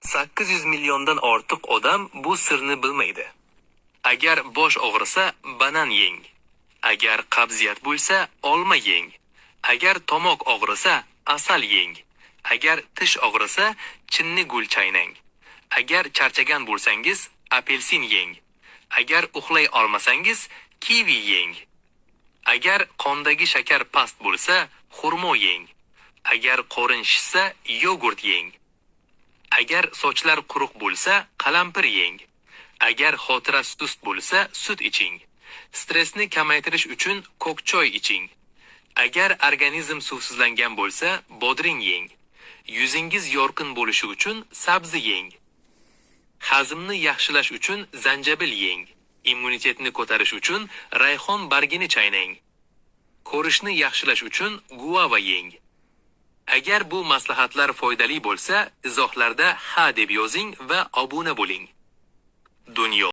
800 milliondan ortiq odam bu sirni bilmaydi. Agar bosh og'risa, banan yeng. Agar qabziyat bo'lsa, olma yeng. Agar tomoq og'risa, asal yeng. Agar tish og'risa, chinni gul chaynang. Agar charchagan bo'lsangiz, apelsin yeng. Agar uxlay olmasangiz, kivi yeng. Agar qondagi shakar past bo'lsa, xurmo yeng. Agar qorin shishsa, yogurt yeng. Agar sochlar quruq bo'lsa, qalampir yeng. Agar xotira sust bo'lsa, sut iching. Stressni kamaytirish uchun ko'k choy iching. Agar organizm suvsizlangan bo'lsa, bodring yeng. Yuzingiz yorqin bo'lishi uchun sabzi yeng. Hazmni yaxshilash uchun zanjabil yeng. Immunitetni ko'tarish uchun rayhon bargini chaynang. Ko'rishni yaxshilash uchun guava yeng. Agar bu maslahatlar foydali bo'lsa, izohlarda "Ha" deb yozing va obuna bo'ling. Dunyo